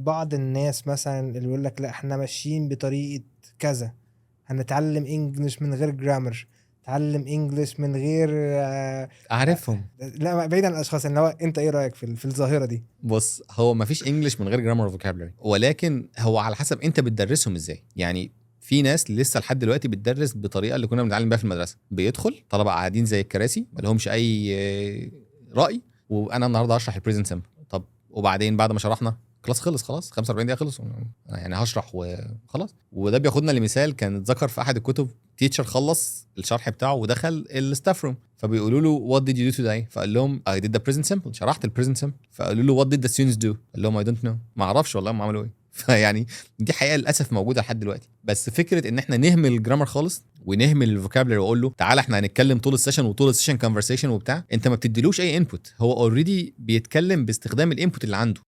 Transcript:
بعض الناس مثلا اللي بيقول لك لا، احنا ماشيين بطريقة كذا، هنتعلم English من غير grammar، تعلم English من غير اعرفهم. لا، بعيد عن الاشخاص، ان هو انت ايه رايك في الظاهرة دي؟ بص، هو ما فيش English من غير grammar و vocabulary، ولكن هو على حسب انت بتدرسهم ازاي. يعني في ناس لسه لحد دلوقتي بتدرس بطريقة اللي كنا بنتعلم بيها في المدرسه، بيدخل طلبه قاعدين زي الكراسي، ما لهمش اي راي، وانا النهارده هشرح ال present simple. طب وبعدين؟ بعد ما شرحنا class خلص، خلاص، 45 دقيقة خلص، يعني هشرح وخلاص. وده بياخدنا لمثال كان اتذكر في احد الكتب، teacher خلص الشرح بتاعه ودخل ال staff room، فبيقولوا له: "what did you do today؟" فقال لهم: "I did the present simple، شرحت ال present simple". فقالوا له: "what did the students do؟" قال لهم: "I don't know، ما اعرفش والله هم عملوا ايه". فيعني دي حقيقة للاسف موجودة لحد دلوقتي. بس فكرة ان احنا نهمل ال grammar خالص ونهمل ال vocabulary واقول له تعالى احنا هنتكلم طول ال session، وطول ال session conversation وبتاع، انت ما بتديلوش اي input، هو already بيتكلم باستخدام ال input اللي عنده.